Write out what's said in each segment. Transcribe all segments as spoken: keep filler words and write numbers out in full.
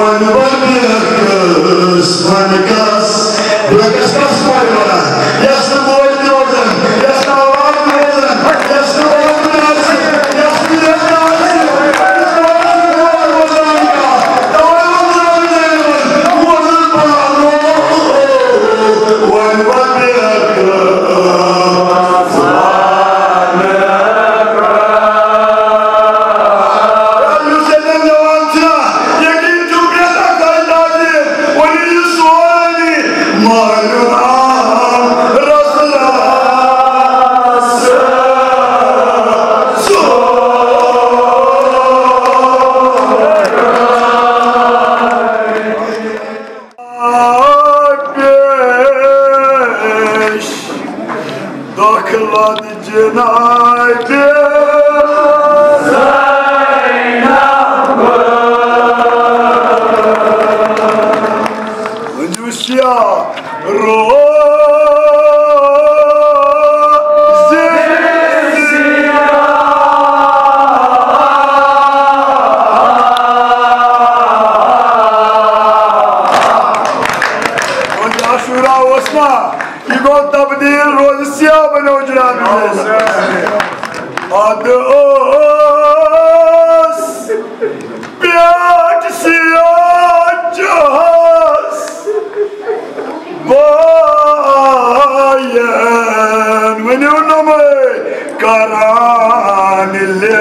وۄنۍ وَن بیٚیہِ کَس، وۄنۍ کَس، بیٚیہِ کَس کَس پَزِ وَنان؟ یَس نہٕ بوزِ تہِ روزان، یَس نہٕ آواز تہِ روزان، یَس نہٕ بوزِ تہِ آسہِ، یَس نہٕ لیکھان آسہِ، تٔمِس تہِ آسہِ بوزان کانٛہہ۔ تَوَے ووٚن رۄبِ زینَبَن، بوزُن پَرُن۔ وۄنۍ وَن بیٚیہِ کَس۔ یُس ییٚتٮ۪ن نِوان چھُ، یقیٖن چھُ پرٛٮ۪تھ اکھ کرِ تعظیٖم، ؤنِو یہِ سورُے مٲلِو نام رسول۔ پیش دخلت جناب زینب۔ ونجوسیا روز عاشورا اوس نا؟ یہِ گوٚو تبدیٖل، روزِ سیاہ بنیو جناب زینب۔ ادٕ اوس پٮ۪ٹھ سیاہ جہاز باین، ؤنِو نمٲے کران لے۔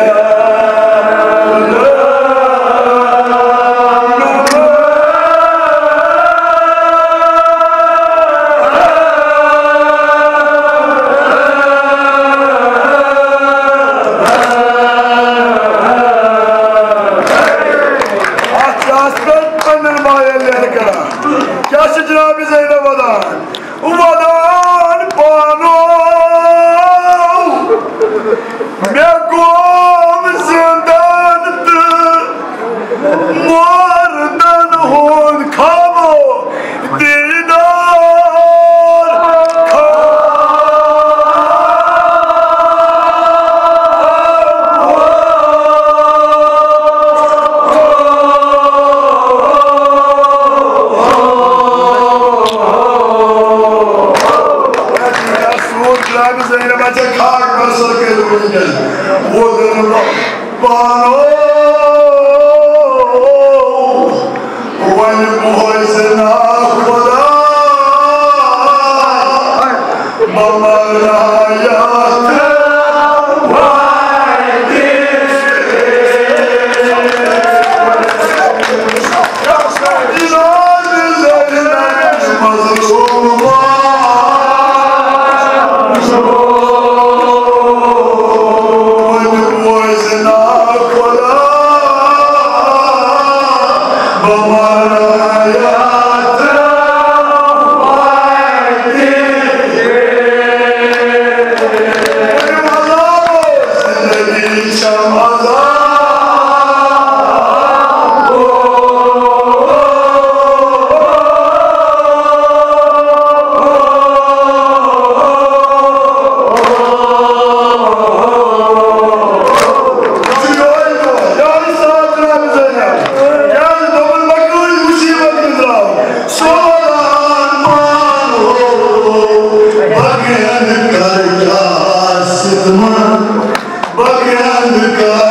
اتھ چھِ آسان پننٮ۪ن ماین لہر کران۔ کیٛاہ چھِ جناب زینب ودان؟ ودان پانو، مےٚ گوٚم زندن تہٕ مردن ہُنٛد خوابو دیدار۔ سون جناب زینب چھےٚ خاک برسر کٔرِتھ وٕنکیٚن۔ وۄدُن پانو، وۄنۍ بوزِ نا خۄدا، بہٕ مرٕ یتھ وادی۔ بغیر کر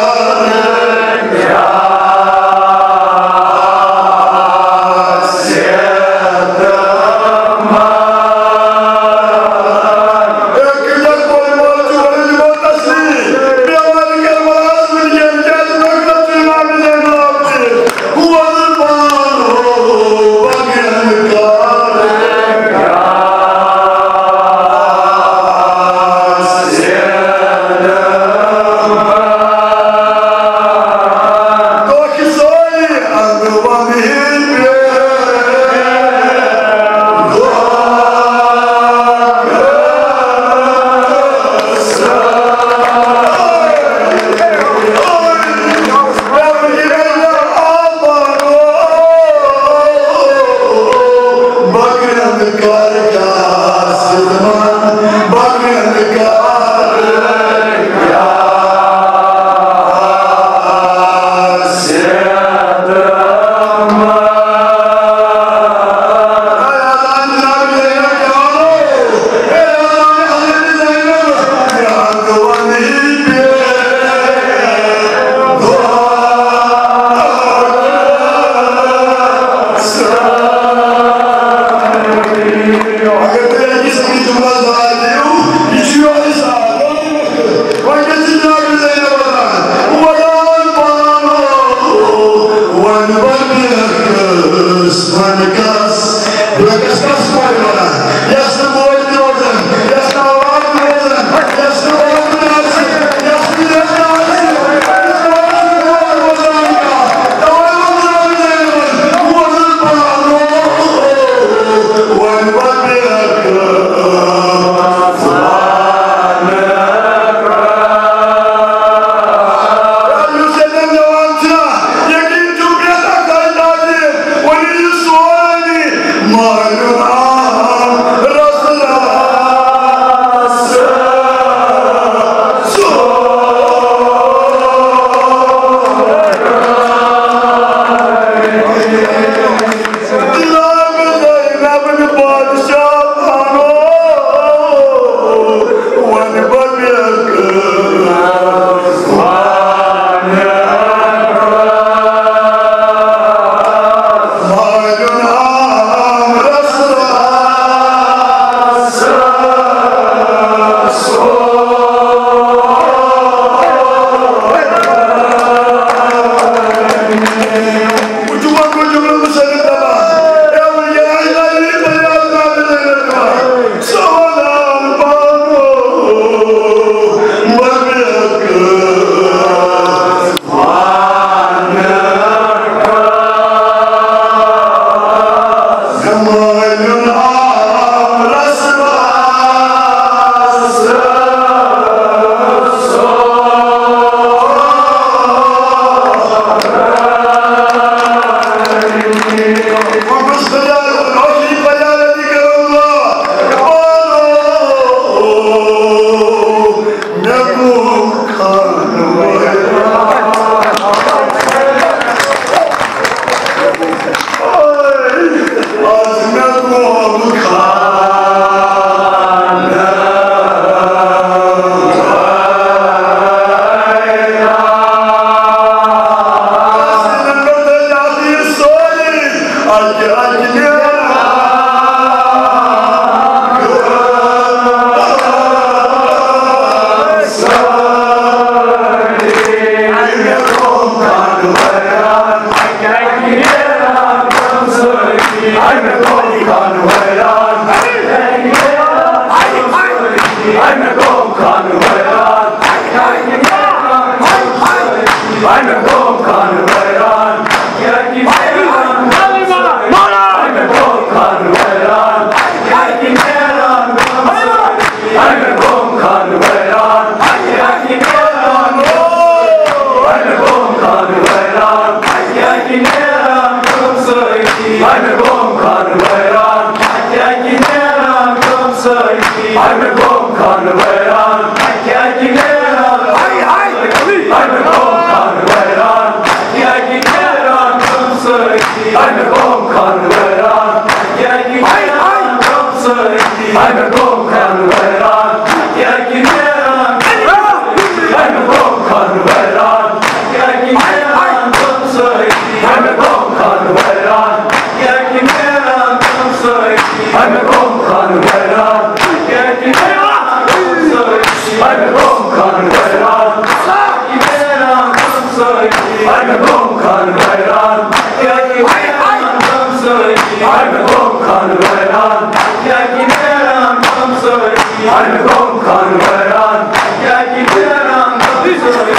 خان ویران، کیٛاہ کہِ نیران تِم سٲری۔ اَمہِ قوم خان ویران، کیٛاہ کہِ نیران تِم سٲری۔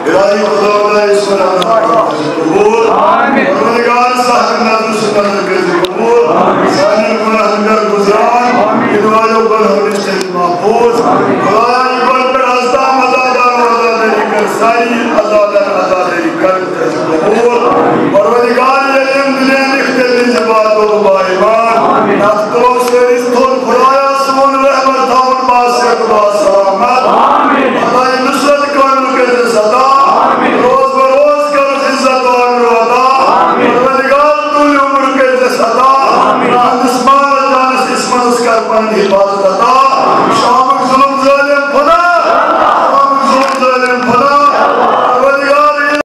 الہی خداوند، اس قرآن قبول۔ آمین۔ پروردگار، صاحب نظر سے نظر کٔرۍ زِ قبول۔ آمین۔ سانٮ۪ن گناہن کر گزران۔ آمین۔ یِنہٕ والٮ۪و گناہو نِش تھٲیِو محفوظ۔ خدایا، یہِ گۄڈٕ پٮ۪ٹھ از تام عزادار و عزاداری کر، ساری عزادار عزاداری کر قبول۔